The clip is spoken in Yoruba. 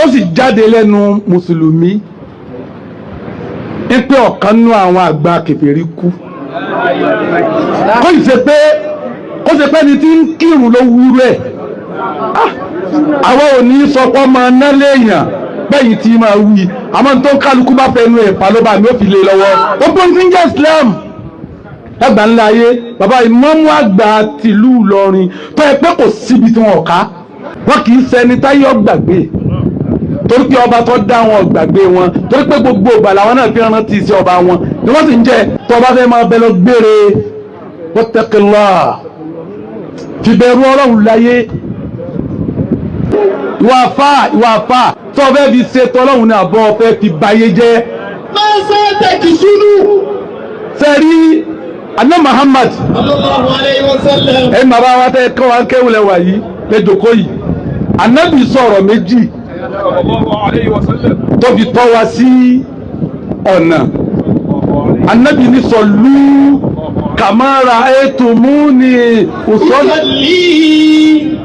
Ó sì jáde lẹ́nu mùsùlùmí pé ọ̀kan nínú àwọn àgbà kèfèrí kú, kó sì ṣe pé kó ṣe pé ẹni tí ń kírun ló wúrú ẹ̀. Àwọn ò ní sọ pé ọmọ náà léèyàn bẹ́yìn tí máa wí, àmọ́ tó ń kálukú bá fẹnu ẹ̀ pa ló bá mi ó fi lé lọ́wọ́. Gbogbo ní jẹ́ Islam lágbà ńlá ayé. Bàbá ìmáàmù àgbà tìlú Ìlọrin tó yẹ pé kò síbi tí wọn ká wọn kì í ṣẹni táyé ọgbàgbé, torí pé ọba tó dá wọn gbàgbé wọn, torí pé gbogbo ìgbà làwọn náà fi rántí sí ọba wọn ni wọ́n sì ń jẹ́. Tó ọba fẹ́ máa bẹ lọ gbére, wattaqillah, fìbẹ̀rù Ọlọ́run láyé. Ìwà àfà, ìwà àfà tó fẹ́ fi ṣe tọ́lọ́run ní àbọ̀ fẹ́ fi bayé jẹ́. Masa takisunu. Sẹ́rí aná Muhammad Sallallahu alayhi wa sallam. Ẹ̀ bàbá wa tẹ́ kọ́ wa ń kéwìlẹ̀ wà yìí lẹ́jọ́kọ́ yìí, anábì sọ̀rọ̀ méjì tó fi tọ́ wa sí ọ̀nà. Anábì ní sallu kama ra'aytumuni usalli. Usalli.